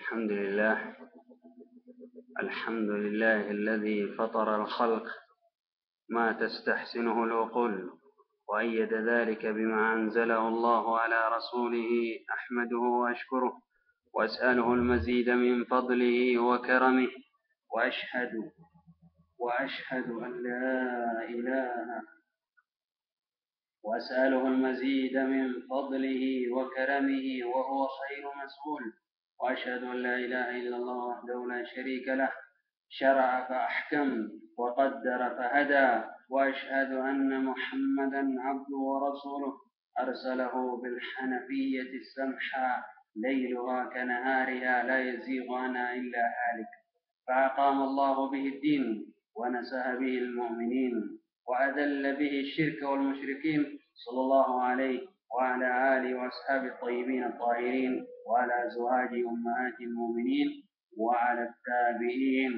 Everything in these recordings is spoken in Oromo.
الحمد لله، الحمد لله الذي فطر الخلق ما تستحسنه العقول، وأيد ذلك بما أنزله الله على رسوله. أحمده وأشكره وأسأله المزيد من فضله وكرمه، وأشهد أن لا إله، وأسأله المزيد من فضله وكرمه وهو خير مسؤول، وأشهد أن لا إله إلا الله وحده لا شريك له، شرع فأحكم وقدر فهدى، وأشهد أن محمدا عبده ورسوله، أرسله بالحنفية السمحة ليلها كنهارها لا يزيغ عنها إلا هالك، فأقام الله به الدين ونسه به المؤمنين وأذل به الشرك والمشركين، صلى الله عليه وعلى آله وأصحابه الطيبين الطاهرين وعلى أزواج أمهات المؤمنين وعلى التابعين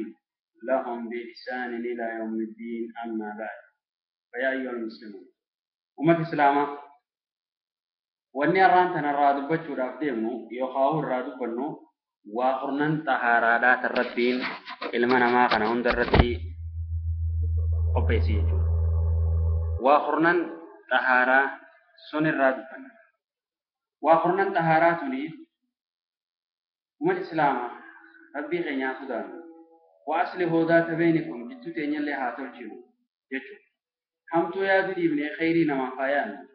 لهم بإحسان إلى يوم الدين. أما بعد، فيا أيها المسلمون، أمة إسلامة، وأني أرانت أن الرادب بجور أفديمو يخاو الرادب بنو وقرنن طهارات الربين إلمنا ما كان عند الربي قبيسي وقرنن طهارة سن الرادب بنو وقرنن طهاراتني أمة إسلامة ربي غنيا سودان وأصله ذات بينكم جدت أن الله هاترجو جدت همتو يا ذي ابن خيري نما خيان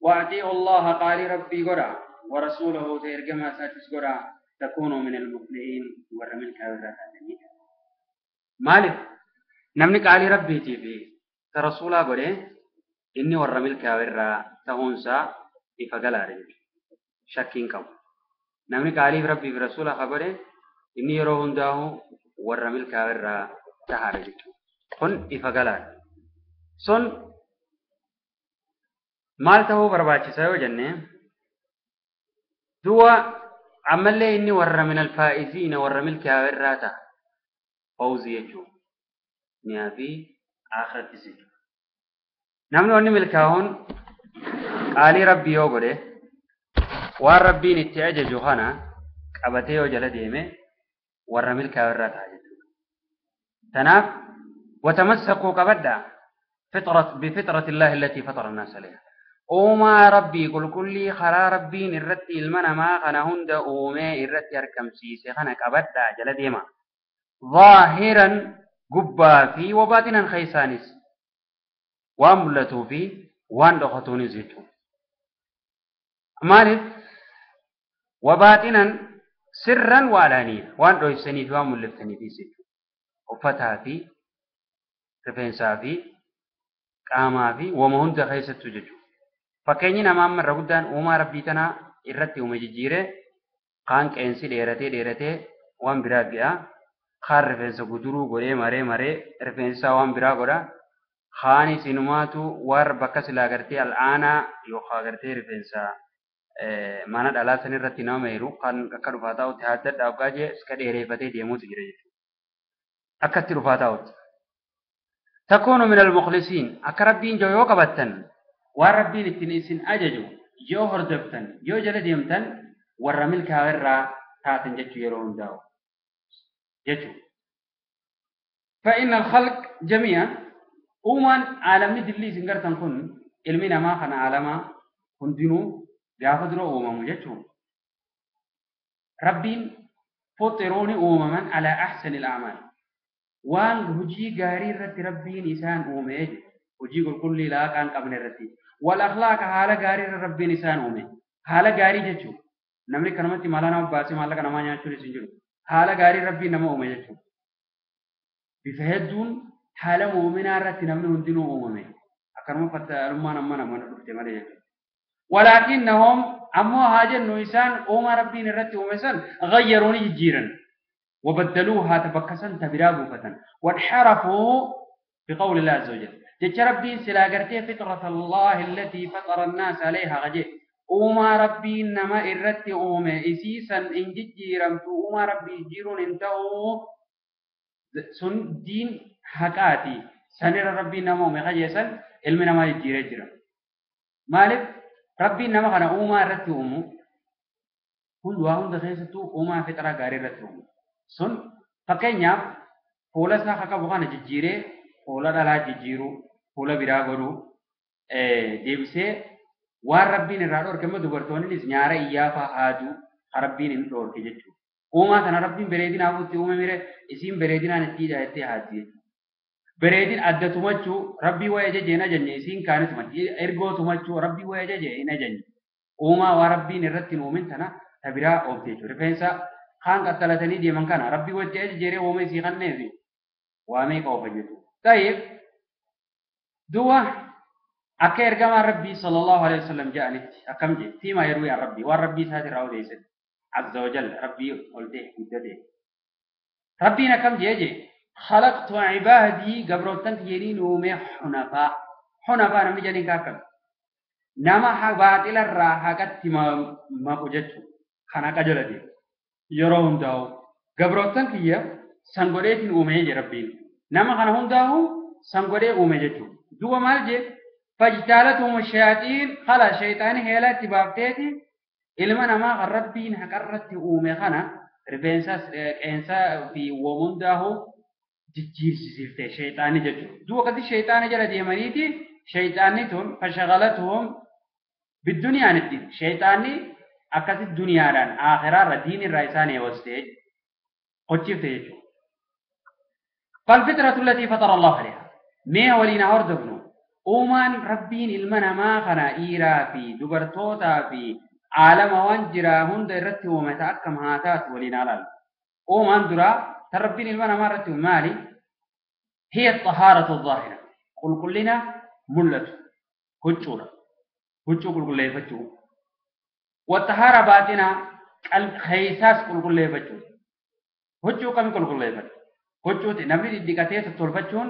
وأطيعوا الله قال ربي قرا ورسوله ترجمة ساتس قرا تكونوا من المفلحين ورمن كابرات. مالك نمني قال ربي تبي ترسوله قرا إني ورمل كابرة تهونسا إفقال رجل شكين كم نمني قال ربي برسوله قرا إني يروهن داهو warra milkaa'irraa tahaadha jechuudha. Kun ifa galaadha. Sun maal ta'uu barbaachisa yoo jenne, du'a ammallee inni warra min alfaa'iziina warra milkaa'irraa ta'a. Fawzii jechuudha. Mi'aa fi akhirattis jechuudha. Namni wanni milkaa'uun qaalii rabbii yoo godhe, waan rabbiin itti ajaju kana qabatee yoo jala deeme warra milkaa'irraa ta'a jechuudha. Tanaaf watamasakuu qabadda bifixrati illaahi allatii fatara annaasa alayha. Uumaa rabbii qulqullii karaa rabbiin irratti ilma namaa kana hunda uumee irratti argamsiise kana qabaddaa jala deema. Zaahiran gubbaa fi wabaatinan keessaanis waan mul'atuu fi waan dhokatuunis jechuudha. Maaliif wabaatinan sirran waalaaniif waan dhoksaniif waan mul'aftaniifis jechuudha. Uffataa fi rifeensaa fi qaamaa fi wama hunda keessattuu jechuudha. Fakkeenyi namaa amma irra guddaan uumaa rabbii tanaa irratti uume jijjiiree kaan qeensi dheeratee dheeratee waan biraa ga'a. Kaan rifeensa guduruu godhee maree maree rifeensi isaa waan biraa godha. Kaan isinumaatu waan bakka silaa gartee al'aanaa yookaan gartee rifeensa mana dhalaa san irratti nama meeru kan akka dhufaa taa'utti haddadhaa hoggaa jee iska dheereeffatee deemuutu jira jechuudha. Akkatti dhufaa taa'utti. Takuunu min al-mukhlisiin akka rabbiin joo yoo qabattan waan rabbiin ittiin isin ajaju yoo hordoftan yoo jala deemtan warra milkaa'aa irraa taatan jechuu yeroo hundaa'u jechuudha. فإن الخلق جميعا uumaan عالمni dillii isin gartan kun ilmi namaa kana عالما hundinuu gaafa dura uumamu jechuudha. Rabbiin fuxiruuni uumaman alaa ahsani al-a'maal. Waan hojii gaarii irratti rabbiin isaan uume jechuudha. Hojii qulqullii laaqaan qabne irratti. Wal akhlaaqa haala gaarii irra rabbiin isaan uume. Haala gaarii jechuudha. Namni kanumatti mala nama baasee maallaqa namaa nyaachuun isin jiru. Haala gaarii rabbiin nama uume jechuudha. Bifa hedduun haala muuminaa irratti namni hundinuu uumame. Akkanuma fattaalummaan amma namoonni dhufte malee jechuudha. ولكنهم أمو هاجن نويسان أوما ربين الرتي أوميسان غيروني جيرا وبدلوها تبكسا تبرابو فتن وانحرفوا بقول الله عز وجل جت ربين سلاقرتي فطرة الله التي فطر الناس عليها غجي أوما ربين نما الرتي أومي إسيسا إن جيرا أوما ربي جيرون انتهوا سن دين حقاتي سنر ربي نما أومي غجيسا علمنا ما يجير جيرا مالك ربي نما كان أوما رتي أمو Waa hunda keessattuu uumaa fixraa gaarii irratti uumu. Sun fakkeenyaaf fuula isaa akka qabu kana jijjiiree fuula dhalaa jijjiiruu, fuula biraa godhuu, deebisee waan rabbiin irraa dhorke immoo dubartoonnis nyaara iyyaafaa haaduu rabbiin hin dhorke jechuudha. Uumaa kana rabbiin bareedinaaf itti uume mire isiin bareedinaan itti hidhattee haaddi jechuudha. Bareedin adda tumachuu rabbii waa ajaje hin ajajne isiin kaani tumatti ergoo tumachuu rabbii waa ajaje hin ajajne. Uumaa waa rabbiin irratti hin uumin tana ta biraa oofte jechuudha. Rifeensa kaan qaxxalatanii deeman kana rabbii wajji ajajeeree uume isii kanneefi waa meeqa oofan jechuudha. Ta'iif du'a akka ergamaan rabbii sallallahu alaihi wasallam jedhanitti akkam jedhe fiimaa yeroo yaa rabbii waan rabbii isaatirraa odeessan azza wa jalla rabbii ol ta'e guddate. Rabbiin akkam jedhe jedhe خلقت عبادي قبروتن تجرين ومي حنفاء حنفاء نمني جانين كاكم نما باطل الراحة ما قجتشو خنا قجلتي يرون داو قبروتن كيا سنغوريتين ومي ربين نما خنا هم داو سنغوري ومي جتشو دو مالجي فاجتالتهم الشياطين خلا شيطان هيلا تبافتيتي إلما نما ربين حقرت ومي خنا رفنسا قنسا في ومن داو jijjiirsisiifte shayxaanni jechuudha. Duuba akkasii shayxaana jala deemaniiti shayxaanni tun fashaghalatuhum bidduniyaanitti shayxaanni akkasi duniyaadhaan aakhiraarra diinirraa isaan eewwastee hochiifte jechuudha. Falfitratu allatii fatara Allahu alayha. Mee waliin haa hordofnu. Uumaan rabbiin ilma namaa kana dhiiraa fi dubartootaa fi aalama waan jiraa hunda irratti uumata akkam haa taatu waliin haa ilaallu. Uumaan duraa تربين المنا مرة مالي هي الطهارة الظاهرة قل كلنا ملة هجورة هجو قل كل يفتشو والطهارة باطنة خيساس قل كل يفتشو هجو كم قل كل يفتشو هجو نمري ديكاتيه تطلفتشون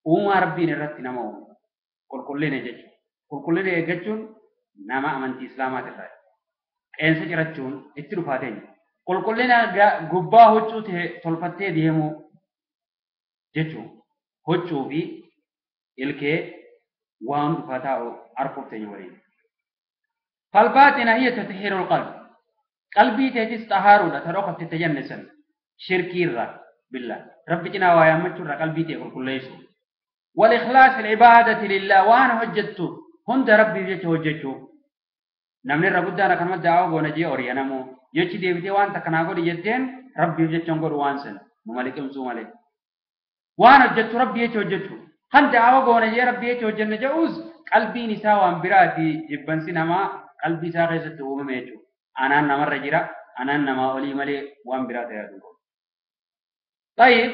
وما ربين الرت نمو قل كلنا جتشو قل كلنا جتشون نما أمنتي إسلامات الرأي إنسان جرتشون اترفاتين qulqullina gubbaa huccuu tolfattee deemuu jechuun huccuu fi ilkee waan dhufataa arkuuf ta'e waliin. Falbaaxina hiya tathiirul qalbi. Qalbii teetis xahaaruudha ta dhokatti tajannisan shirkiirra billah rabbi cinaa waa yaammachuurra qalbii tee qulqulleessu. Wal ikhlaas al-ibaadati lillah waan hojjettu hunda rabbiif jecha hojjechuu. Namni irra guddaan akkanuma da'aa goona jee ori'anamoo jechi deebitee waan takka naa godhi jetteen rabbiif jecha hin godhu waan sana nu malee qimsuu malee. Waan hojjettu rabbi jecha hojjechu. Kan da'aa goona jee rabbi jecha hojjenna jedhus qalbiin isaa waan biraati jibbansi namaa qalbii isaa keessatti uumame jechuudha. Anaan namarra jira anaan namaa olii malee waan biraa ta'ee qabu. طيب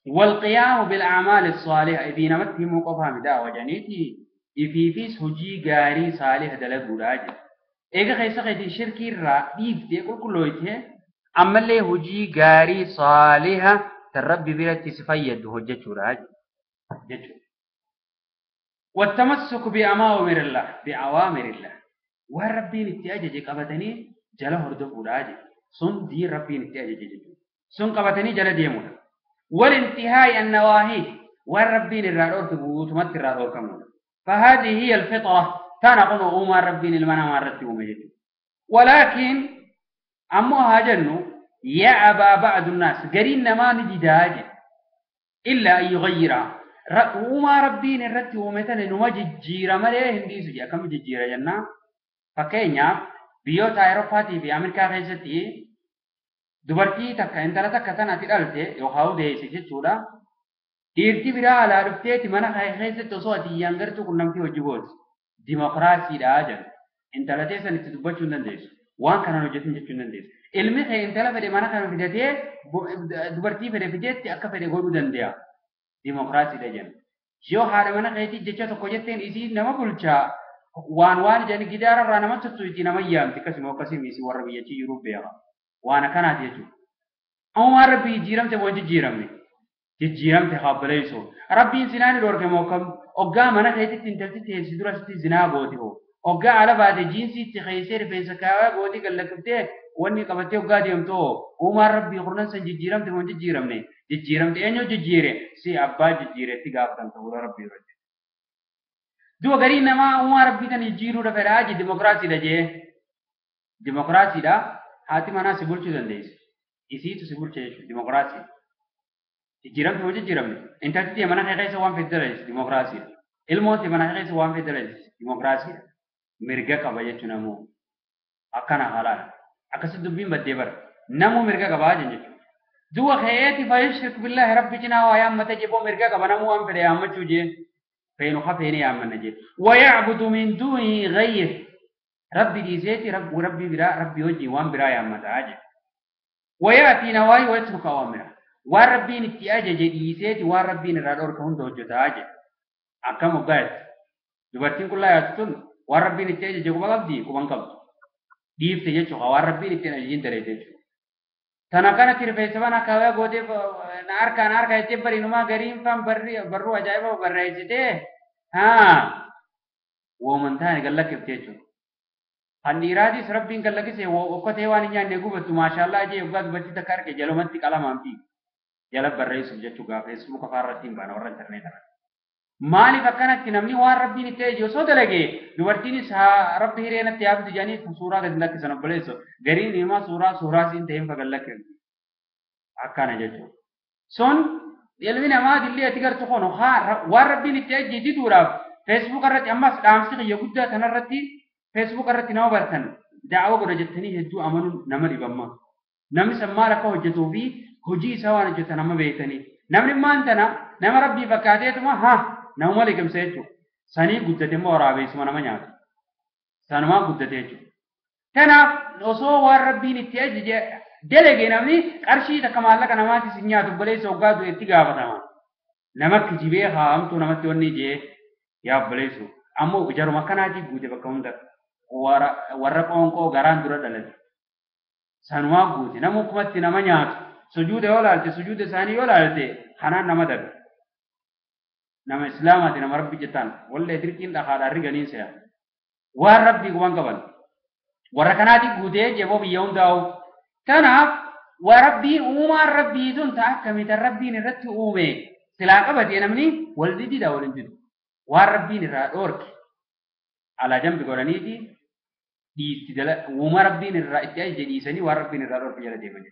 والقيام بالأعمال الصالحة إذا نمت همو قفها مدعوة جنيتي إفيفيس هجي غاري صالح دلقوا راجل. Eega keessa keetiin shirkii irraa dhiiftee qulqullooytee ammallee hojii gaarii saaliha tan rabbi biratti si fayyaddu hojjechuudha jechuudha. Wattamassuku bi'awaamirillah bi'awaamirillah waan rabbiin itti ajaje qabatanii jala hordofuudha jechuudha. Sun diin rabbiin itti ajaje jechuudha. Sun qabatanii jala deemuudha. Walintihaa'i annawaahii waan rabbiin irraa dhoorke guutumatti irraa dhoorkamuudha. Fahaadhihi hiya alfitra كان قلنا أمار ربين المنا ما رتي ولكن أمو هاجنو يا أبا بعض الناس قرين ما نداج إلا أن يغيرها وما ربين الرتي ومثلا نوجه جيرة مليه هندي سجى كم جيرة جنة فكينيا بيوت أوروبا في أمريكا خيستي دبرتي تك إنت لا تكتنا تقالته يخاو ده سجى شولا ديرتي برا على ربتي تمنا خيستي تصوتي يانغرتو كلهم في وجبوت Dimokiraasiidha jedhu. Intala teessan itti dubbachuu hin dandeessu. Waan kanaan hojjetin jechuu hin dandeessu. Ilmi kee intala fedhe mana kana fidatee dubartii fedhe fideetti akka fedhe godhuu danda'a. Dimokiraasiidha jedhu. Yoo haadha mana keetii jecha tokko jetteen isii nama bulchaa waan waan jedhani gidaara irraa nama tuttuuti nama yaamti akkasuma akkasii isii warra biyyachii jiruuf beeka. Waan akkanaati jechuudha. Ammaa rabbi jijjiiramte moo jijjiiramne? Jijjiiramte haabbaleessu. Rabbiin sinaan dhorke moo kam? Oggaa mana keetitti intalti teessi dura sitti zinaa gooti hoo. Oggaa ala baate jiinsiitti keessee rifeensa kaawaa gooti gallakkiftee wanni qabattee oggaa deemtu hoo. Uumaan rabbii kurnan san jijjiiramte moo jijjiiramne? Jijjiiramte eenyu jijjiire? Si abbaa jijjiiretti gaafatamta fuula rabbii irratti. Du'a garii namaa uumaa rabbii tan jijjiiruu fedhaa ji dimokiraasiidha jee. Dimokiraasiidha. Haati manaa si bulchuu dandeessi. Isiitu si bulcha jechuudha dimokiraasii. Jijjiiramti moo jijjiiramne? Intalti tee mana kee keessa waan fedhe dalaisi dimokiraasiidha. Ilmoon tee mana kee keessa waan fedhe dalaisi dimokiraasiidha. Mirga qaba jechuun ammoo akkana halaala. Akkasitti dubbiin baddee bara. Namuu mirga qabaa jechuudha. Du'a ka'eeti fayyishrik billaahi rabbi cinaa waa yaammate jeboo mirga qaba namuu waan fedhe yaammachuu jee. Feenu hafeeni yaammanna jee. Wayacbudu min duunihi gayr. Rabbi dhiiseeti rabbi biraa rabbi wajjin waan biraa yaammataa jee. Wayaatii nawaayi wayatruka awaamira. Waan rabbiin itti ajaje dhiiseeti waan rabbiin irraa dhorka hunda hojjetaa jee. Akkam hoggaa jetti. Dubartiin qullaa yaatu tun waan rabbiin itti ajaje quba qabdi quban qabdu. Dhiifte jechuudha waan rabbiin ittiin ajajin daleete jechuudha. Tana kanatti rifeensa mana kaawaa gootee na harkaa na harkaa jettee bariinumaa gariin faan barruu ajaa'iba barreessitee haa wooman taane gallakkifte jechuudha. Kan dhiiraatis rabbiin gallakkise okkotee waan hin nyaanne gubattu maashaallaa jee yoggaa dubartii takka arge jalumatti qalamaan fiigu. Jala barreessuuf jechuudha gaafa feesbuuka fa'aa irratti hin baana warra intarneetaa irratti. Maaliif akkanatti namni waan rabbiin itti ajaje osoo dalage dubartiinis haa rabbi hiree natti yaabdu jedhanii suuraa gadi lakkisan obboleesso gariin himaa suuraa suuraa siin ta'een fagal lakkifti. Akkana jechuudha. Sun ilmi namaa dillee ati gartu kun waan rabbiin itti ajaje diduudhaaf feesbuuk irratti ammas dhaamsi kiyya guddaa kanarratti feesbuuk irratti nama bartan da'awa godha jettanii hedduu amanuun nama dhibamma. Namni san maal akka hojjetuu fi hojii isaa waan hojjetan amma beektanii. Namni maan tana nama rabbii fakkaateetuma haa nama liqimsa jechuudha. Sanii guddate immoo waraabeessuma nama nyaatu. Sanumaa guddate jechuudha. Kanaaf osoo waan rabbiin itti ajaje dalage namni qarshii takka maallaqa namaatis hin nyaatu obboleessa hoggaa du'e itti gaafatama. Nama kijibee haamtuu namatti wanni jee yaa obboleessu. Ammoo jaruma akkanaatii guute bakka hunda warra qoonqoo garaan dura dhalate. Sanumaa guute nama akkumatti nama nyaatu. Sujuuda yoo laalte sujuuda isaanii yoo laalte kanaan nama daga. Nama islaamaati nama rabbi jettaan wallee dirqiin dhakaadhaan riganiin se'a. Waan rabbii quban qaban. Warra kanaati guutee jeboo biyya hundaa'u. Kanaaf waa rabbiin uumaan rabbii tun ta'a akkamitti rabbiin irratti uume silaa qabatee namni wal didida wal hin didu. Waan rabbiin irraa dhoorke alaa jambi godhaniiti dhiisti jala uuma rabbiin irraa itti ajaje dhiisanii waan rabbiin irraa dhoorke jala deeman.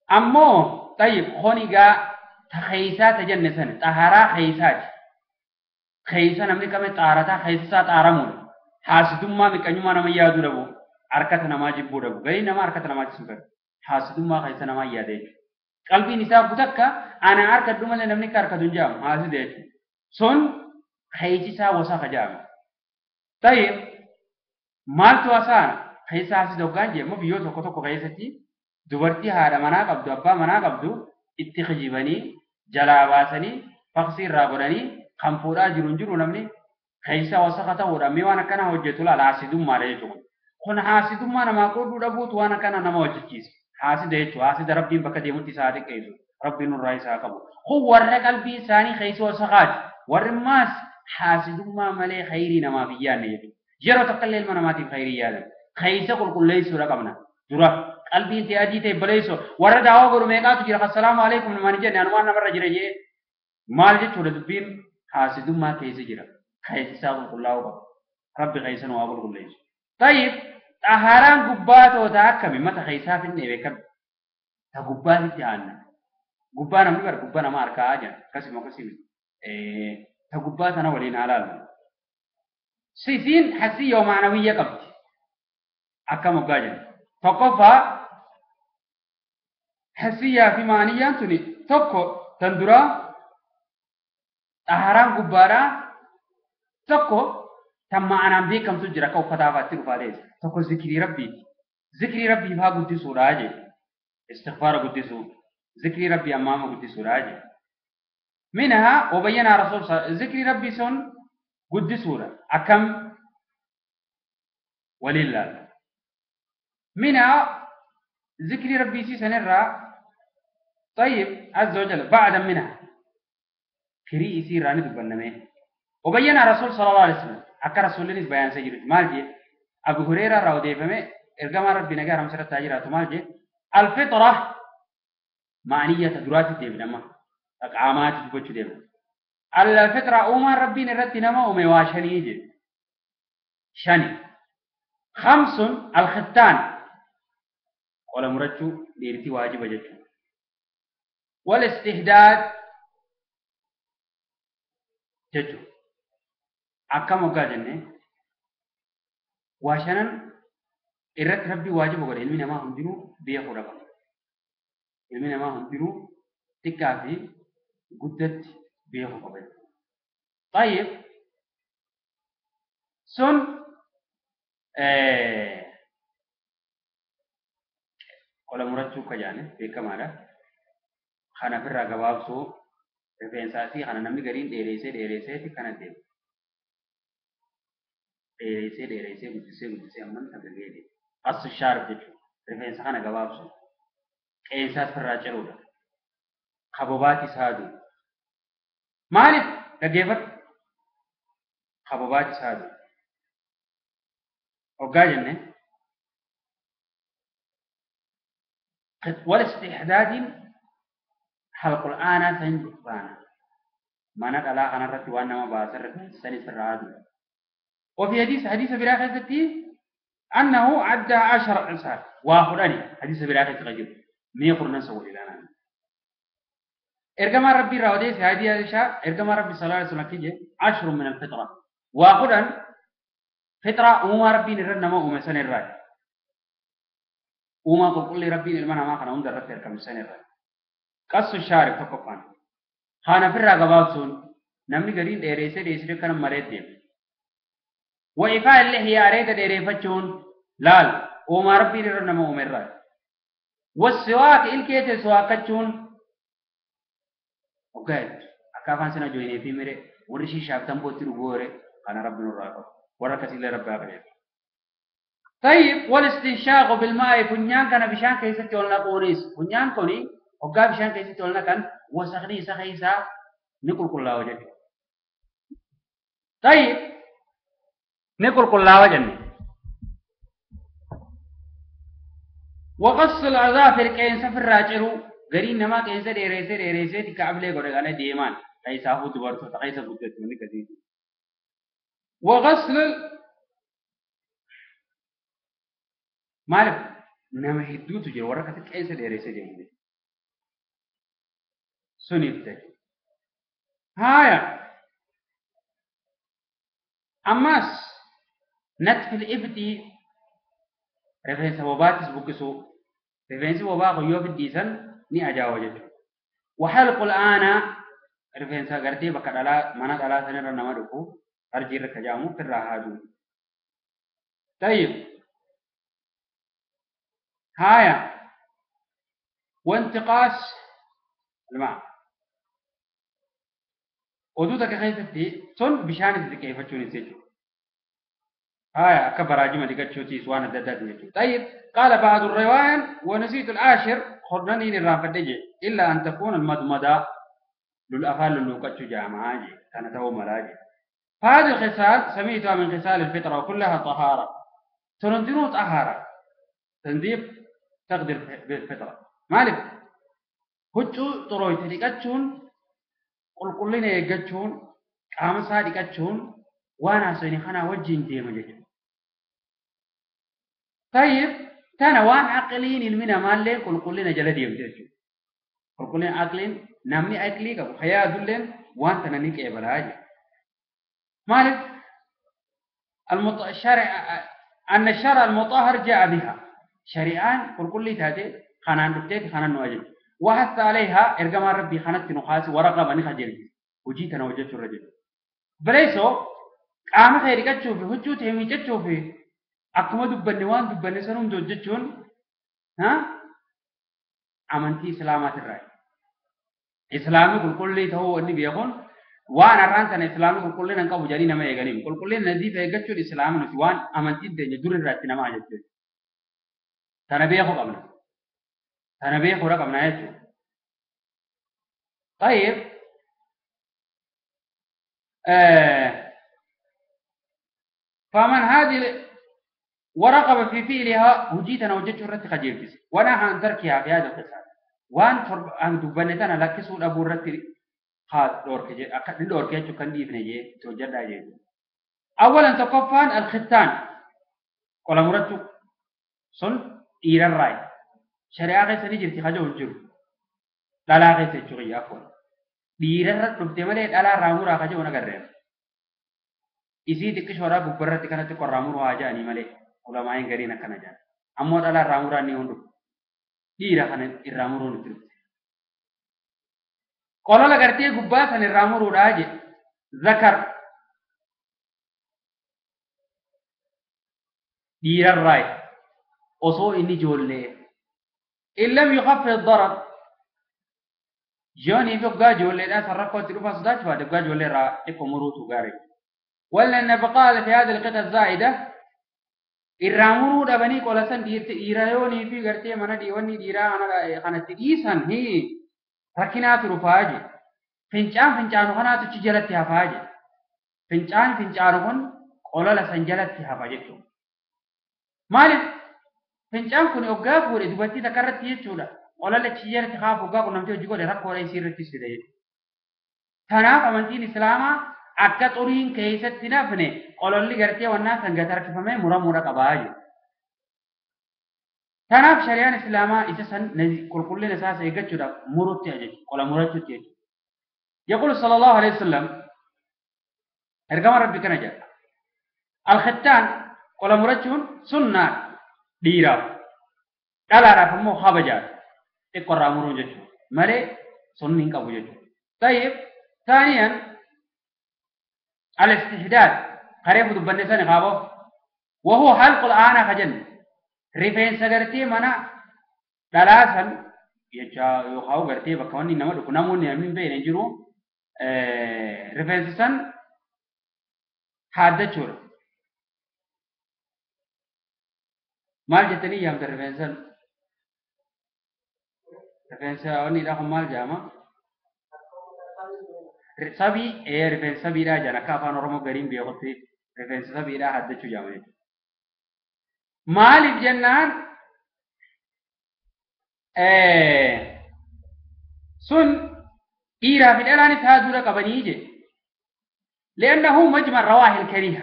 Ammoo tayyib honigaa ta keeysaa ta jenne sana xaharaa keeysaati. Keeysa namni kame xaarataa keeysaa xaaramuudha. Haasidummaa miqqanyummaa nama yaaduu dhabu. Harkata namaa jibbuu dhabu. Gariin namaa harkata namaa jibbu fedha. Haasidummaa keessa namaa yaada jechuudha. Qalbiin isaa kutakka ana harkadhu malee namni akka harkatu hin jedhamu haasida jechuudha. Sun keeysi isaa wasaqa jedhama. Tayyib maaltu hasaana keessa haasida hoggaan jedhamu biyyoota tokko tokko keessatti dubartii haadha manaa qabdu abbaa manaa qabdu itti kijibanii jalaa baasanii faqsii irraa godhanii kan fuudhaa jiru hin jiru namni keessa wasaqa ta'uudha mee waan akkanaa hojjetu laala haasidummaadha jechuudha. Kun haasidummaa namaa qooduu dhabuutu waan akkana nama hojjechiisa. Haasida jechuudha. Haasida rabbiin bakka deemutti isaa xiqqeessu. Rabbiin nurraa isaa qabu. Kun warra qalbii isaanii keessa wasaqaati. Warri maas haasidummaa malee khayrii namaaf hin yaadne jechuudha. Yeroo tokko illee ilma namaatiif khayrii yaadan. Keessa qulqulleessuudha qabna. Dura qalbiin ta'e adii ta'e baleessu warra daawaa godhu meeqaatu jira assalaamu alaikum namaan hin jenne anumaan namarra jira jee maal jechuudha dubbiin haasidummaa keessa jira. Keessa isaa qulqullaa'uu qaba. Rabbi keessa nu haa qulqulleessu. Tayyib xaharaan gubbaa toota akkami mata keessaa finne beekame. Ta gubbaatitti aanna. Gubbaa namni bara gubbaa nama harkaa jira. Akkasuma akkasuma. Ta gubbaa sana waliin haa laallu. Sisiin hasiyyoo maanawiyya qabdi. Akkam hoggaa jenna. Tokkoffaa hasiyyaa fi maaniyyaan tuni tokko tan duraa xaharaan gubbaadhaa tokko tan ma'anaan beekamtu jira akka uffataa fa'aatti dhufaa ta'es. Tokko zikrii rabbiiti. Zikrii rabbii faa guddisuudhaa jedhe. Istighfaara guddisuu. Zikrii rabbii ammaama guddisuudhaa jedhe. Minhaa wabayyanaa rasuul zikrii rabbii sun guddisuudha. Akkam waliin laalla. Minhaa zikrii rabbii isii sanirraa طيب عز وجل بعد منها firii isii irraa ni dubbanname. Wabayyanaa rasuul sallallahu alaihi wasallam akka rasuullinis bayaan isa jirutti maal jee Abu Hureyraa irraa odeeffame ergamaan rabbi nagaa haramsa irratti haa jiraatu maal jee alfitra maaniyyata duraatti deebinama qaamaatti dubbachuu deema. Alfitra uumaan rabbiin irratti nama uume waa shanii jee shani خمس الختان ولا مرجو ديرتي واجبة جتشو والاستهداد جتشو أكم وقاجنة وعشان إرت ربي واجب وقال علمي نما هندرو بيخو ربا علمي نما هندرو تكافي قدت بيخو قبل طيب سن ولا مرتشو كجانه بكماله خانا في الرقباب سو رفنساسي خانا نمني قرين ديريسي ديريسي تكنا ديم ديريسي ديريسي قدسي قدسي أمن تقريبي قص الشارب جتشو رفنسا خانا قباب سو كإنساس في الراجلو خبوباتي سادو مالك لقيفت خبوباتي سادو وقال والاستحداد حلق الآن سنجبانا ما نقل أنا رتي وأنا ما باسر سني سرعاد. وفي حديث براخة أنه عدى 10 عصار واخراني حديث براخة غجب ميخرنا سوى لنا إرجما ربي راوديس هذه الأشياء إرجما ربي صلى الله عليه وسلم كيجي 10 من الفطرة واخران فطرة وما ربي نرنا ما وما سن الراي وما قل لي ربي المنا ما خنا وندر رفير كم سن الراي قص الشارب تقفان خانا في الرقبات سون نمني قرين ديريسة ديريسة كان مريض ديم وإفاء اللي هي أريد ديريفتشون لال وما ربي نرنا ما وما الراي والسواك إلكيت سواكتشون وقال أكافان سنة جويني في مري ورشي شافتن بوتي رغوري أنا ربي نراقب وركت إلى رب العالمين. طيب والاستنشاق بالماء فنيان كان بشان كيسة تولنا قوريس فنيان كوني وقا بشان كيسة تولنا كان وسخني سخيسا نقول كل وجه. طيب نقول كل وجه وقص الأظافر كين سفر راجرو غرين نما كين سر إريسة إريسة تكابلة غرغانة ديمان كيسا هو دبرتو تكيسا بوتت مني كذي وغسل مالك نما هدو تجي ورقة كيسة ديريسة جميلة سنيفتك هايا أماس نتف الإبتي رفنس وباتس بوكسو رفنس وباقو يوف الديسان ني أجاوجته وحلق الآن رفنس غرتي بكدالا منات على سنة نما دكو أرجي ركجامو في الراحة. طيب هايا وانتقاص الماء ودوتك خيستي تون بشان كيف تشوني سيجو هايا أكبر عجمة لكتشوتي سوانا دادات. طيب قال بعض الرواية ونسيت العاشر خرنانين الرافتجي إلا أن تكون المضمضة للأفال للوكتشو جامعاجي كانت هو مراجي. فهذه الخصال سميتها من خصال الفطرة وكلها طهارة تنظيم طهارة تنظيف تقدر بالفطرة مالك هجو طروي تلقتشون قل قلنا يقتشون قامسا يقتشون وانا سيني خنا وجين ديما جيتشون. طيب تانا وان عقلين المنا مالين قل قلنا جلدي يمجيتشون قل قلنا عقلين نامني عقلي قبو خيا دولين وان تنانيك إبراجي مالك الشرع أن الشرع المطهر جاء بها شريعان قل كل تاتي خانان ربتي خانان نواجه وحث عليها إرجما ربي خانت نخاس ورقة بني خجل وجيت أنا وجدت الرجل بليسو قام خير كتشوفي هجو تهمي كتشوفي أكما دبني وان دبني سنوم دوجتشون ها أمنتي سلامات الرأي إسلامي قل كل تهو النبي يقول وان أرانتنا إسلامي قل كلنا نقبو جاني نما يغنيم قل كلنا نزيف يغچو الإسلام نسي وان أمنتي دنيا دور الراتنا ما جتو تنبيه قبلنا تنبيه قبلنا يجو. طيب فمن هذه ورغب في فعلها وجيتنا وجدت الرت خجيلتس ونهى عن تركها في هذا القصار وان أن دبنتنا لكسو أبو الرت خاص دورك جي أقل دورك جي كان ديفني جي توجد جي. أولا تقفان الختان Qola murachuu sun dhiirarraayi. Shari'aa keessa ni jirti kaja hin jiru. Dhalaa keessa jechuudha afwan. Dhiirarra dhufte malee dhalaa irraa muraa kaja hin agarreen. Isii xiqqishoodhaa gubbarratti kanatti qorraa muruu haa jedhanii malee ulamaa'in gariin akkana jedhan. Ammoo dhalaa irraa muraan ni hundu. Dhiira kana irraa muruu nutti dhufte. Qolola gartee gubbaa san irraa muruudhaa jedhe. Zakar dhiirarraayi osoo inni ijoollee in lam yukhaffif darar yoonii fi hoggaa ijoolleedhaa san rakkoo itti dhufaa sodaachuu baate hoggaa ijoollee irraa xiqqoo muruutu gaarii. Walla nabqaa fi haadha alqita zaa'ida irraa muruu dhabanii qola san dhiira yoonii fi gartee mana wanni dhiiraa kanatti dhiisan rakkinaatu dhufaa je. Fincaan fincaanu kanaatu achi jalatti hafaa je. Fincaan fincaanu kun qolola san jalatti hafa jechuudha. Maaliif fincaan kun hoggaa fuudhe dubartii takka irratti jechuudha. Qolola achi jalatti haafu hoggaa qunnamtee hojii godhe rakkoolee isii irrattis fida jechuudha. Kanaaf amantiin Islaamaa akka xuriin keessatti nafne qololli gartee wannaa san gad harkifamee muramuudha qabaa jechuudha. Kanaaf shari'aan Islaamaa isa san qulqullina isaas eeggachuudhaaf murutti ajaja. Qola murachuutti jechuudha. يقول صلى الله عليه وسلم ergama Rabbi kana jedha. Alkhittaan qola murachuun sunnaa dhiiraaf dhalaadhaaf immoo kabajaadha. Xiqqoo irraa muruun jechuudha. Malee sunni hin qabu jechuudha. Tayyib taaniyan al-istihdaad kareefu dubbanne sani qaaboo وهو حلق الآن خجل rifeensa gartee mana dhalaa san jecha yookaan gartee bakka wanni nama dhufu namoonni namni hin beekne jiru rifeensa san haaddachuudha. Maal jettanii yaamta rifeensa rifeensa wanni dha kun maal jedhama? Sabii rifeensa sabiidhaa jedhan akka afaan Oromoo gariin beekutti rifeensa sabiidhaa haaddachuu jedhama jechuudha. Maaliif jennaan sun dhiiraa fi dhalaanis haaduudha qabanii jedhe. لأنه مجمع الرواح الكريهة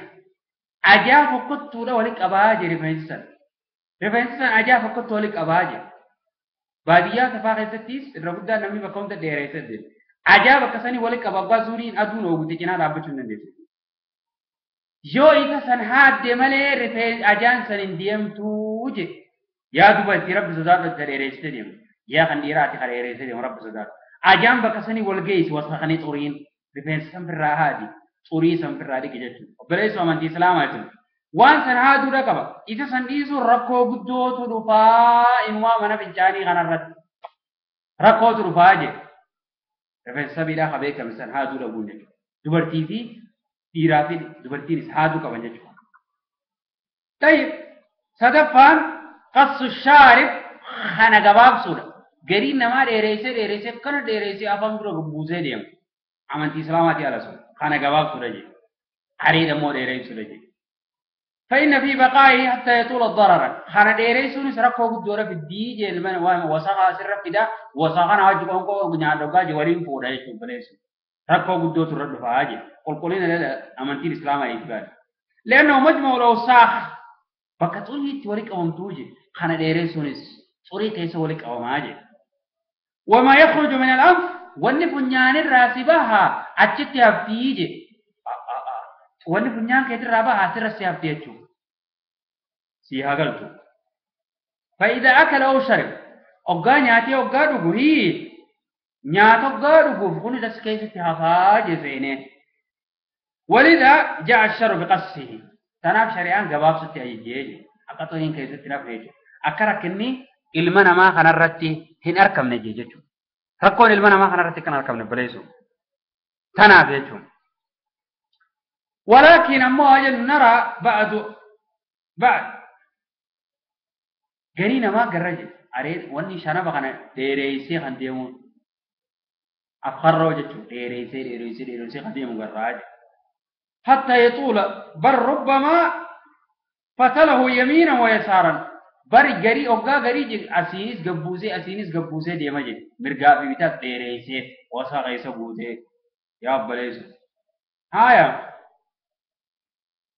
أجا فقدت ولك أباجي رفنسا رفنسا أجا فقدت ولك أباجي baadiyyaa safaa keessattis irra guddaan namni bakka hunda dheereessa deema. Ajaa bakka sanii walitti qaba abbaa zuuriin aduun oogute cinaa dhaabbachuu hin dandeessu. Yoo isa san haadde malee rifeensi ajaan san hin deemtuu je. Yaa dubartii rabbi sodaadhu itti dheereessite deemu. Yaa kan dhiiraa ati kan dheereessite deemu rabbi sodaadhu. Ajaan bakka sanii wal geessi wasaqanii xuriin rifeensa san firraa haadi xurii san firraa dhiqi jechuudha. Obboleessu amantii Islaamaa jechuudha. Waan san haaduudha qaba. Isa san dhiisuun rakkoo guddootu dhufaa inumaa mana fincaanii kanarratti. Rakkootu dhufaa jedhe. Rifeensa sabiidhaa ka beekame san haaduu dhabuun jechuudha. Dubartii fi dhiiraa fi dubartiinis haaduu qaban jechuudha. Tayyib sadaffaan qassu shaarib kana gabaabsuudha. Gariin namaa dheereessee dheereessee kana dheereessee afaan bira buusee deema. Amantii Islaamaatii ala sun kana gabaabsuudha jedhe. Areeda immoo dheereessuudha jedhe. فإن في بقائه حتى يطول الضرر. خانا ديريسون سرقو قدورة في الديجي المن وسخا سر فدا وسخنا واجبهم كو نيادوغا جوارين فودا يشوف بليس. ركو قدورة ترد فاجي. قل قلنا لا أمانتي الإسلام يتبال. لأنه مجمع الأوساخ بكتولي توريك أو متوجي. خانا ديريسون سوري كيس ولك أو ماجي. وما يخرج من الأنف والنفنيان الراسبها أتشتها فيجي. wanni funyaan keetirraa baha asirra si hafti jechuudha. Si haa galtu. Fa'idaa akala oo sharib hoggaa nyaatee hoggaa dhugu hii nyaata hoggaa dhuguuf kun as keessatti hafaa jeseenee. Walidaa ja'a sharu biqassihi. Tanaaf shari'aan gabaabsutti ajajjee jechuudha. Akka xuriin keessatti nafne jechuudha. Akka rakkinni ilma namaa kanarratti hin argamne jechuudha. Rakkoon ilma namaa kanarratti kan argamne baleessu. Tanaaf jechuudha. ولكن أما أجل نرى بعد قرينا ما قرج أريد واني شنب خنا ديريسي خنديمون أفخروا جتشو ديريسي ديريسي ديريسي خنديمون قراج حتى يطول بل ربما فتله يمينا ويسارا بر قري أوقا قري أسينيس قبوزي أسينيس قبوزي ديمجي مرقا في بتات ديريسي وساقيس قبوزي يا بليس هايا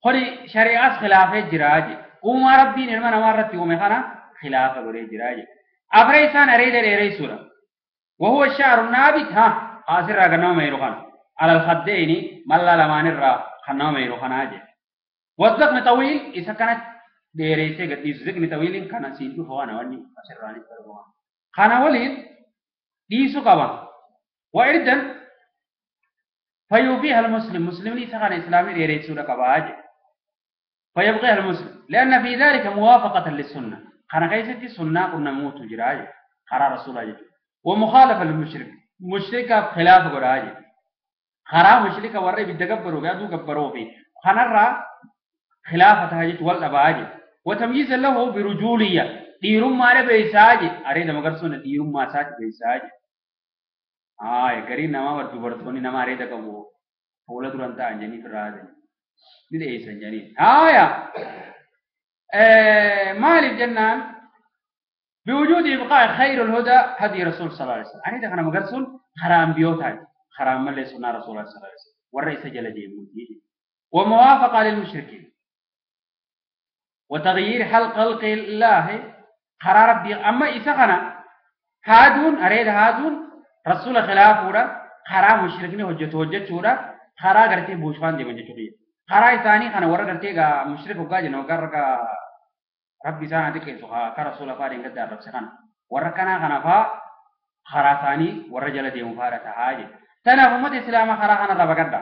خوري شريعة خلافة جراج Uumaa Rabbiin ilma namaa irratti uume kana khilaafa godhee jira jedhe. Afreessaan areeda dheeressuudha. وهو الشعر النابت ها قاصر كنما ميرو خان على الخدين ملا لمان الرا كنما ميرو خان اجي. والذقن طويل اذا كانت ديريسه قديس ذقن طويل كان سيدو فوانا وني اسراني فرغوا خان ولين ديسو قبا واردا فيوفيها المسلم مسلم ليس كان اسلامي ديريسو قبا اجي. فيبقيها المسلم لان في ذلك موافقه للسنه كان كيستي سنه قلنا موت جراج قرار رسول الله ومخالفة للمشرك مشركة خلاف قراجي خرا مشركة ورّي بيتكبروا قادوا كبروا فيه خنرى خلافة هاجت والأباجي وتمييز له برجولية ديرم ما بيساجي أريد ما قرصون ديرم ما ساج بيساجي قرين نما ورجو برتوني نما أريد كبو فولا درانتا أنجني في الرازي ندي أنجني آية مالك جنان بوجود إبقاء خير الهدى هدي رسول صلى الله عليه وسلم. أنا دخلنا مقرسون خرام بيوتاج خرام من ليس سنة رسول الله صلى الله عليه وسلم والرئيس جل ديموتي وموافقة للمشركين وتغيير حلق خلق الله قرار ربي. أما إسقنا هادون أريد هادون رسول خلافورا خرام مشركين هجته خرا قرتي بوشفان دي منجتوري خرا ثاني خنا ورا قرتي مشرك وقاجنا وقرك ربي سانا ديك سوخا كرسول فارين قد رب سخنا وركنا خنا فا خراساني ورجل دي مفارة حاجة تنا فمت إسلام خرا خنا رب قدا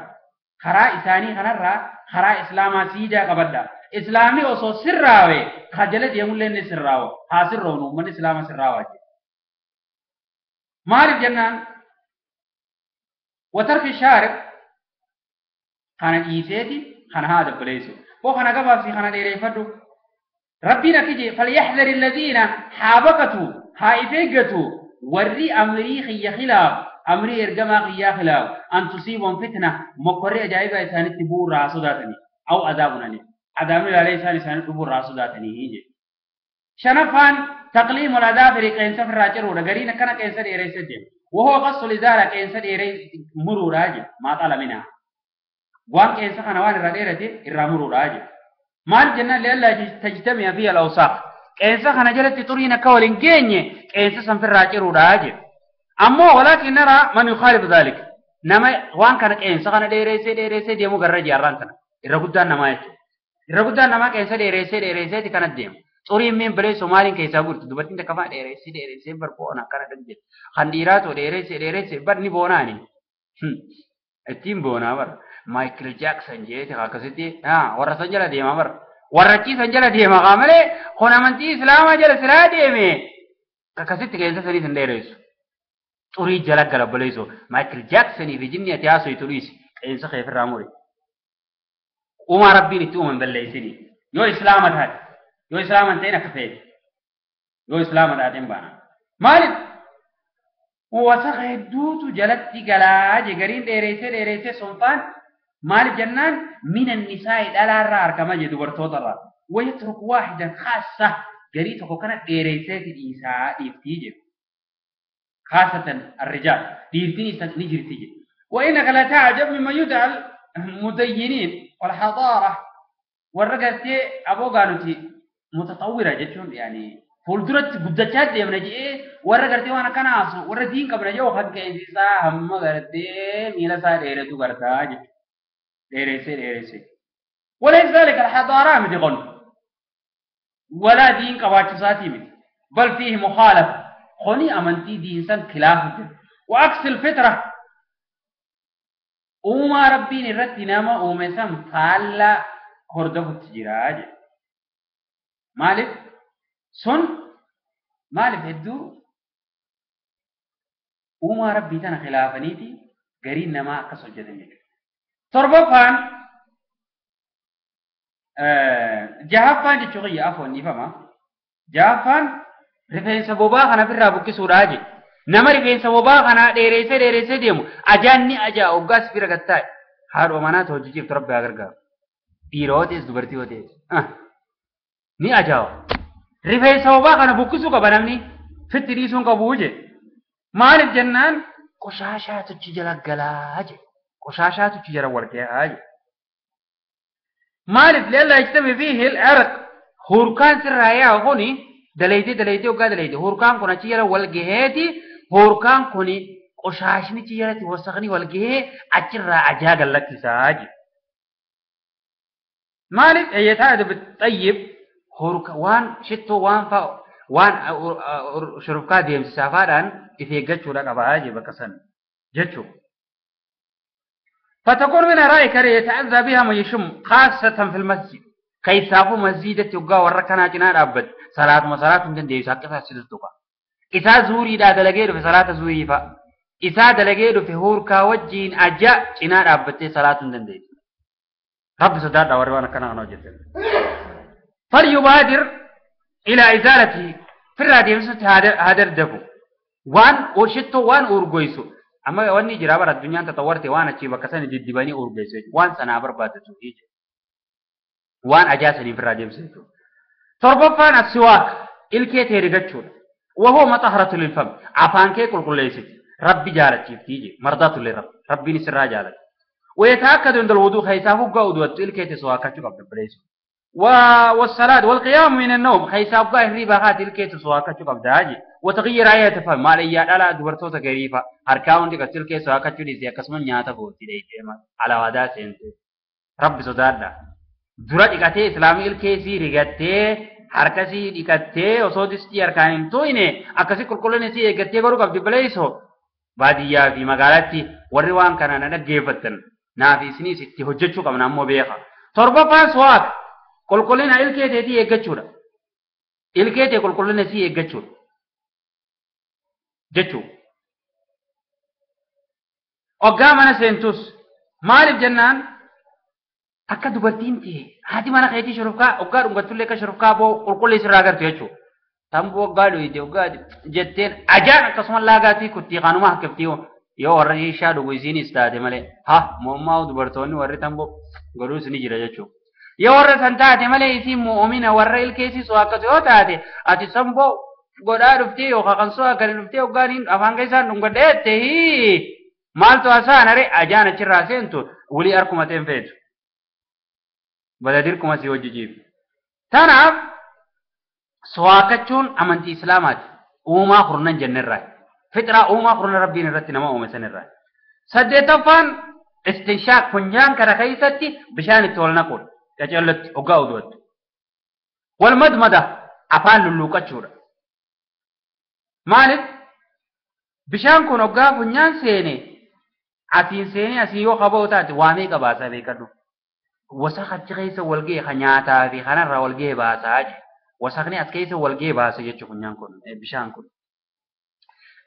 خرا إساني خنا را خرا إسلام سيدا قبدا إسلامي أصو سراوي خجل دي مولين سراو حاصل رونو من إسلام سراوي مالك جنان وترك الشارب خنا إيسيتي خنا هذا بليسو وخنا قبا في خنا ديري فدو ربنا كجي فليحذر الذين حابقتوا هايفقتوا وري أمري خي خلاف أمري إرجما خي خلاف أن تصيبهم فتنة مقرئ جايبة إنسان تبور راسو ذاتني أو عذابنا عذابنا عليه إنسان تبور راسو ذاتني هيجي شنفان تقليم الأظافر كإنسان راجر ورجرينا كنا كإنسان إيريسجين وهو قص الإزالة كإنسان إيري مرور راجع ما طال منها وان كإنسان خنوان الرجيرة الرامور راجع مال جنة لألا تجتمع فيها الأوساخ كإنسان خنا جلت ترينا كولين جيني كإنسان سنفر راجر وراجع أما ولكن نرى من يخالف ذلك نما وان كان كإنسان خنا ديريسي ديريسي ديمو قرر جاران تنا الرجودان نما يجي الرجودان نما كإنسان ديريسي ديريسي تكنت ديم توري من بلي سومالين كيسا قلت دبرتين تكفى ديريسي ديريسي بربونا كانت ديم خنديراتو ديريسي ديريسي برني بوناني التيم بونا بر مايكل جاكسون جيت هكذا ها ورا سنجلا ديما بر ورا كي سنجلا ديما قامله خونا منتي اسلام جل سلا ديمه ككسيت كيسا سري سنديريس توري جلا غلا بليسو مايكل جاكسون في جنيا تياسو يتوريس كيسا خيف راموري وما ربي نتومن بليسني يو اسلام هاد يو اسلام انتين كفيت يو اسلام هاد امبانا مالك وسخ دوتو جلتي غلا جرين ديريسه ديريسه سلطان مال جنان من النساء الألارار كما جدوا برتوتر ويترك واحدا خاصة جريته كانت ديريسة الإنساء يفتيجه خاصة الرجال ديرتني نجرتيجه. وإنك لا تعجب مما يدعى المدينين والحضارة والرجال أبو قانوتي متطورة جتهم يعني فولدرت قدتشات دي من جي ورا قرتي وانا كان عاصو ورا دين قبل جو خد كإنسا هم قرتي ميلا سا ديرتو قرتاج ديريسي ديريسي. وليس ذلك الحضارة مدغن ولا دين قواعد مد بل فيه مخالفة خوني أمنتي دين سن خلاف وعكس الفطرة وما ربي نرتي نما ومسام فالا هردف التجراج مالك سن مالك هدو وما ربي تنا خلافنيتي قرين نما قصو جدن تربفان جهفان جتشغي عفوا نفهمها جهفان رفين سبوبا خنا في الرابوكي سوراجي نما رفين سبوبا خنا ديريسه ديريسه ديمو أجاني أجا أوغاس في رغتاي هار ومانا توجيب تربي أغرغا ديروتيس دبرتي وتيس ني أجاو رفين سبوبا خنا بوكسو كبنمني فتريسون كبوجه مال الجنان قشاشة تجي غلاجي قشاشات تجرى ورقيا مالف لئلا يجتمع فيه العرق Hurkaan sirraa yaa'u kuni daleeytee daleeytee hoggaa daleeyte hurkaan kun achi jala wal gaheeti hurkaan kun qoshaashni achi jalatti wasaqni wal gahee achirraa ajaa gallakkisaa jedhe. Maaliif eeyyataa xayyib hurka waan shittoo waan fa'a waan shurufkaa deemsisaa faadhaan if eeggachuudha qabaa jedhe bakka san jechuudha. فتكون من رأيك يتأذى بها من يشم خاصة في المسجد كيسافو مسجد يوغا وركنا جنا أبد صلاة ما صلاة من دي ساقطة سيدتوكا إذا زوري دا دلقيرو في صلاة زوري فا إذا دلقيرو في هوركا وجين أجا جنا أبد صلاة من دي رب صدار دا وروانا كنا نوجد فليبادر إلى إزالته في الرادي هذا الدفو وان وشتو وان أورغويسو أما واني جرابر الدنيا تطورت وانا شيء بكسني جدباني أورغويسو وان سنابر باتتو إيجي وان أجاسني في الرادي مسيتو تربطان السواك إلكي تيرغتشون وهو مطهرة للفم عفان كي كل كل ليست ربي جالت تيجي مرضات للرب ربي نسر جالت ويتأكد عند الوضوء خيسافو قاودوت إلكي تسواكاتشو قبل بريسو والصلاة والقيام من النوم خيسافو قاهري باخات إلكي تسواكاتشو قبل داجي وتغيير آيات فهم ما لي لا دورتو تغريفة هركاون دي كتلكي سواكاتشو دي سيا كسمن نياتا فوتي دي على ودا سنتي ربي صدارنا dura dhiqatee islaamii ilkeesii rigattee harkasii dhiqattee osoo distii harkaan hin tuqne akkasii qulqullina isii eeggattee godhuu qabdi baleessoo baadiyyaa fi magaalaatti warri waan kana na dhaggeeffattan naaf isiniis itti hojjechuu qabna ammoo beeka. Torbaffaan suwaak qulqullina ilkee teetii eeggachuudha. Ilkee tee qulqullina isii eeggachuudha jechuudha. Hoggaa mana seentus maaliif jennaan akka dubartiin ta'e haati mana keetii shurufkaa hoggaa dhungattullee akka shurufkaa boo qulqulli sirraa agartu jechuudha. Tamboo hoggaa dhuyite hoggaa jetteen ajaan akkasuma laagaatii kuttii kanuma hakkiftii yoo warra ishaa dhugu isiinis taate malee ha mo'ummaa dubartoonni warri tamboo godhuus ni jira jechuudha. Yoo warra san taate malee isiin mu'umina warra ilkeessisu akkasu yoo taate ati tamboo godhaa dhuftee yookaan kan soo akkana dhuftee hoggaan afaan keessaan dhungadhee jette maaltu hasaan aree ajaan achirraa seentu wulii harkuma ta'een feetu. Badadir kuma si hojjechiif. Tanaaf suwaakachuun amantii Islaamaati. Uumaa kurnan jennirraa. Fixraa uumaa kurnan Rabbiin irratti nama uume sanirraa. Saddeettaffaan istinshaaq funyaan kana keessatti bishaan itti ol naquudha. Qaceellotti hoggaa uduwattu. Wal madmada afaan lulluuqachuudha. Maaliif bishaan kun hoggaa funyaan seene asiin seenee asii yoo qaba'u taate waamee qabaasaa beekadhu. Wasaq achi keessa wal ga'e kan nyaataa fi kanarraa wal ga'e baasaa jedhe. Wasaqni as keessa wal ga'e baasa jechuun funyaan kun bishaan kun.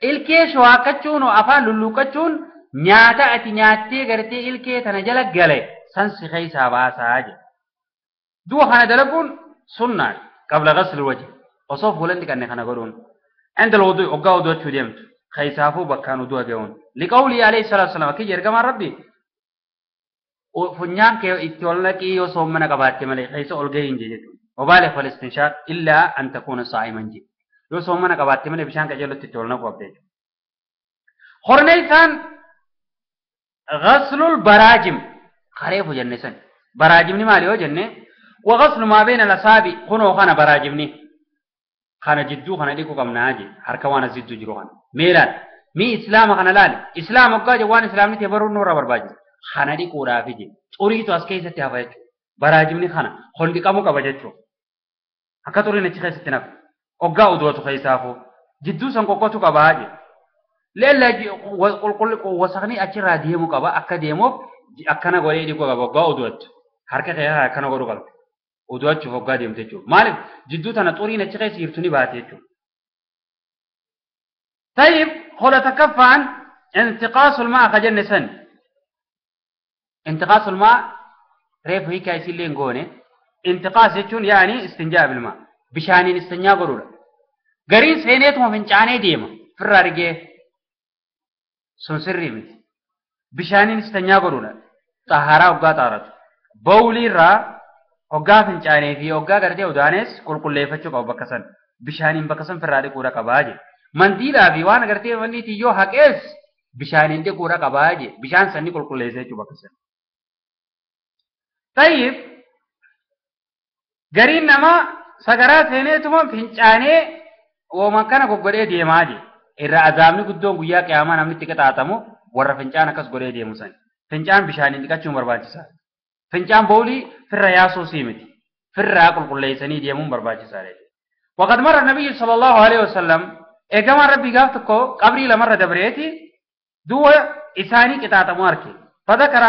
Ilkee sho'aakachuun afaan lulluuqachuun nyaata ati nyaattee gartee ilkee tana jala gale san si keessaa baasaa jedhe. Du'a kana dalaguun sunnaan qabla ghasli wajhi osoo fuula hin dhiqanne kana godhuun. عند الوضوء hoggaa wudu'achuu deemtu keessaafuu bakkaan wudu'a ga'uun. Liqawlii alayhi salaatu wasalaam akki ergamaan rabbi funyaan kee itti ol naqii yoo soomana qabaatte malee keessa ol gahii hin jechuudha. Wabaalee falistinshaaq illaa an takuuna saa'iman jedhe. Yoo soomana qabaatte malee bishaan qajeelotti itti ol naquu qabda jechuudha. Hornee isaan ghaslul baraajim kareefu jenne san. Baraajimni maali yoo jenne wa ghaslu maa beena lasaabi kunoo kana baraajimni kana jidduu kana dhiquu qabnaa jedhe harka waan as jidduu jiru kana. Mee ilaali mii islaama kana laali islaama hoggaa jedhu waan islaamni ta'e baruun nurra barbaachisa. Kana dhiquudhaaf jedhe xuriitu as keessatti hafa jechuudha. Baraajimni kana hon dhiqamuu qaba jechuudha. Akka xuriin achi keessatti nafu hoggaa uduwatu keessaafuu jidduu san qoqqotu qabaa jedhe. Leella wasaqni achirraa deemuu qaba akka deemuuf akkana godhee dhiquu qaba hoggaa uduwattu harka keessaa akkana godhuu qaba. Uduwachuuf hoggaa deemte jechuudha. Maaliif jidduu tana xuriin achi keessa jirtu ni baate jechuudha. Tayyib hola takkaffaan intiqaasul maa ka jenne san. انتقاص الماء ريف هي كايسي اللي نقوله انتقاص يجون يعني استنجاء بالماء بشانين استنجاء قرورة قرين سينيتهم فنجاني ديما فرارجي سنسري مت بشانين استنجاء قرورة طهارة وقا طارت بولي را وقا فنجاني في وقا قردي ودانيس كل كل يفتشوك أو بكسن بشانين بكسن فراري قورة قباجي منديلا في وانا قردي وني تيو حقس بشانين دي قورة قباجي بشان سني كل كل يفتشوك بكسن طيب قرين نما sagaraa seeneetuma fincaanee wooman kana goggodhee deemaa je. Irra azaabni guddoon guyyaa qiyaamaa namni itti qixaaxamu warra fincaan akkas godhee deemu sani. Fincaan bishaaniin dhiqachuun barbaachisaadha. Fincaan boolii firra yaasuu sii miti. Firraa qulqulleessanii deemuun barbaachisaadha. وقد مر النبي صلى الله عليه وسلم إجماع ربي قافتكو قبري لمرة دبريتي دو إساني قطعة ماركي فذكر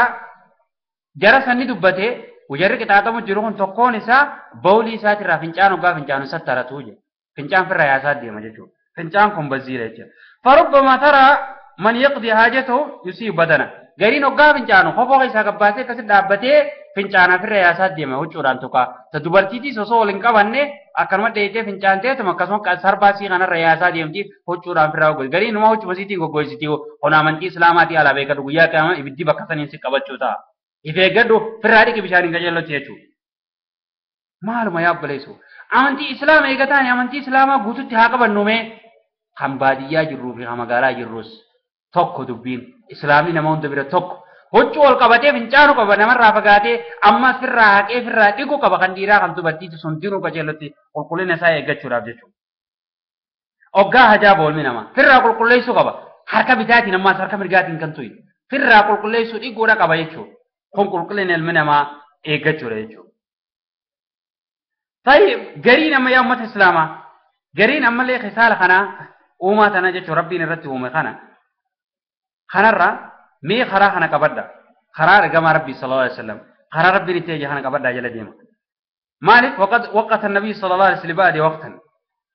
جرسني دبته وجر قطعة مجروحون تكون إسا بولي ساتر فنجان وقا فنجان سترتوجه فنجان في الرئاسات دي مجتو فنجان كم بزيرة فربما ترى من يقضي حاجته يصيب بدنه غيرين وقا فنجان خفوه إسا قباسه كسر دابته fincaana firra yaasaa deema huccuudhaan tuqaa. Ta dubartiitis osoo wal hin qabanne akkanuma dheeyitee fincaanteetuma akkasuma sarbaa sii kanarra yaasaa deemti huccuudhaan firraa goggoyti. Gariin numa huccuma siitiin goggoysiti hona amantii islaamaatii alaa beekadhu guyyaa qiyaamaa ibiddi bakka saniin si qabachuu ta'a. If eeggadhu firraa dhiqi bishaaniin qajeellotti jechuudha. Maaluma yaa obboleessu. Amantii islaama eegataani amantii islaamaa guututti haa qabannu mee kan baadiyyaa jirruu fi kan magaalaa jirrus tokko dubbiin islaamni nama hunda bira tokko. Huccuu ol qabatee fincaanu qaba namarraa fagaatee ammas firraa haqee firraa dhiqu qaba kan dhiiraa kan dubartiitti sun dinuu qajeellotti qulqullina isaa eeggachuudhaaf jechuudha. Oggaa hajaa boolmi namaa firraa qulqulleessuu qaba harka bitaatiin ammas harka mirgaatiin kan tuyi firraa qulqulleessuu dhiquudha qaba jechuudha. Kun qulqullina ilmi namaa eeggachuudha jechuudha. Tayyib gariin amma yaa uummata islaamaa gariin ammallee khisaala kanaa uumaa tana jechuun rabbiin irratti uume kana kanarraa mee karaa kana qabadha karaa ergamaa rabbii sallallahu alaihi wasallam karaa rabbiin itti eje kana qabadha jala deema maaliif waqad waqata nabii sallallahu alaihi wasallam baadi waqtan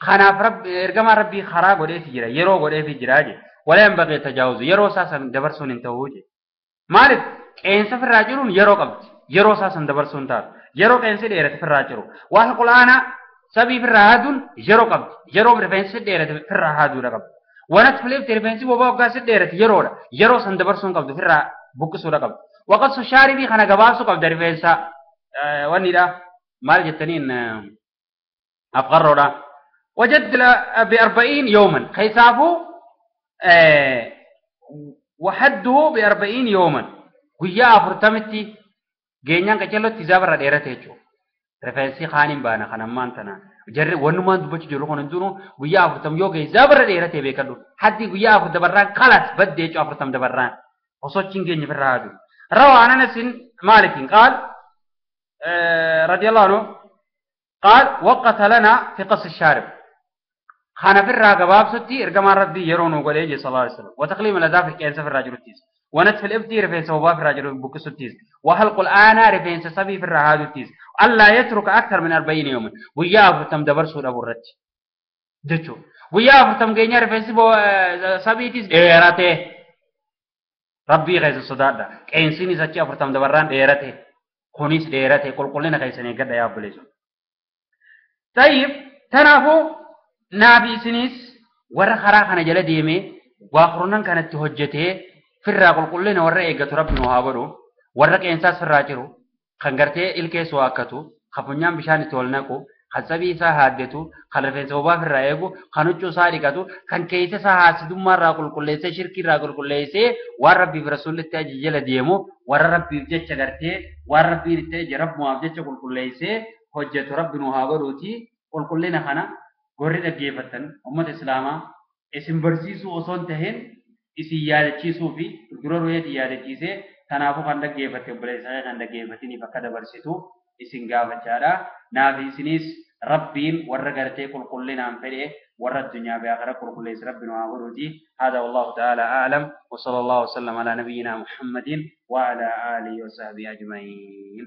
kanaaf rabbi ergamaa rabbii karaa godheefi jira yeroo godheefi jira je wala yanbaghi tajaawuzu yeroo isaa san dabarsuun hin ta'uu je maaliif qeensa firraa jiruun yeroo qabdi yeroo isaa san dabarsuun taatu yeroo qeensi dheerate firraa jiru waan qul'aanaa sabii firraa haaduun yeroo qabdi yeroo rifeensi dheerate firraa haaduudha qabdi ونت فليبت رفنسي وبا وقاس ديرت يرودا يرو سن دبرسون قبض فرا بوكسودا قبض وقد شاربي خنا غباسو قبض رفنسا ونيدا مال جتنين افقرودا وجد ب40 يوما خيسافو وحده ب40 يوما غيا افرتمتي غينيان كچلو تيزابر ديرت هچو رفنسي خانين بانا خنا مانتنا jarri wanumaan dubbachuu jiru kun hundinuu guyyaa 40 yoo ga'e zabarra dheeratee beekadhu haddi guyyaa 4 dabarraan kalaas baddee jechuun 40 dabarraan osoo achi hin geenye firraa haadu. Rawaa an Anas Maalik qaal radiyallahu anhu qaal waqata lana fi qas shaarib kana firraa gabaabsutti ergamaan rabbii yeroo nu godhee jee sallallahu alaihi wasallam wa taqliima ladaa fi qeensa firraa jiruttis ونتف الإبتي رفين سوبا في الرجل بوكسوتيز وحلق الآن رفين سبي في الرهادوتيز ألا يترك أكثر من 40 يوما ويا فرتم دبر سود أبو الرج دچو ويا فرتم جينيا رفين سبو سبيتيز إيراته ربي غيظ الصدادة كإنسيني ساتي أفرتم دبران إيراته خونيس إيراته قل قلنا غيسني قد يا أبليزو طيب تنافو نابي سنيس ورا خرا خنا جل ديمي واخرونن كانت تهجته firraa qulqullina warra eeggatu rabbi nu haa godhu warra qeensaas firraa jiru kan gartee ilkees waakkatu kan funyaan bishaan itti ol naqu kan sabii isaa haaddetu kan rifeensa bobaa firraa eegu kan huccuu isaa dhiqatu kan keessa isaa haasidummaa irraa qulqulleessee shirkii irraa qulqulleessee waan rabbiif rasuullitti ajaje jala deemu warra rabbiif jecha gartee waan rabbiin itti ajaje rabbumaaf jecha qulqulleessee hojjetu rabbi nu haa godhuuti qulqullina kana gorri dhaggeeffattan ummata islaamaa isin barsiisuu osoo hin tahin isin yaadachiisuu fi dura ru'eeti yaadachiisee kanaafuu kan dhaggeeffatte obboleessa kan dhaggeeffatiniif akka dabarsitu isin gaafachaadha. Naaf isinis rabbiin warra gartee qulqullinaan fedhe warra addunyaa fi aakhira qulqulleesse rabbi nu haa godhuuti. Haadaa wallahu ta'ala a'lam wa sallallahu wa sallam ala nabiyyina Muhammadin wa ala alihi wa sahbihi ajma'iin.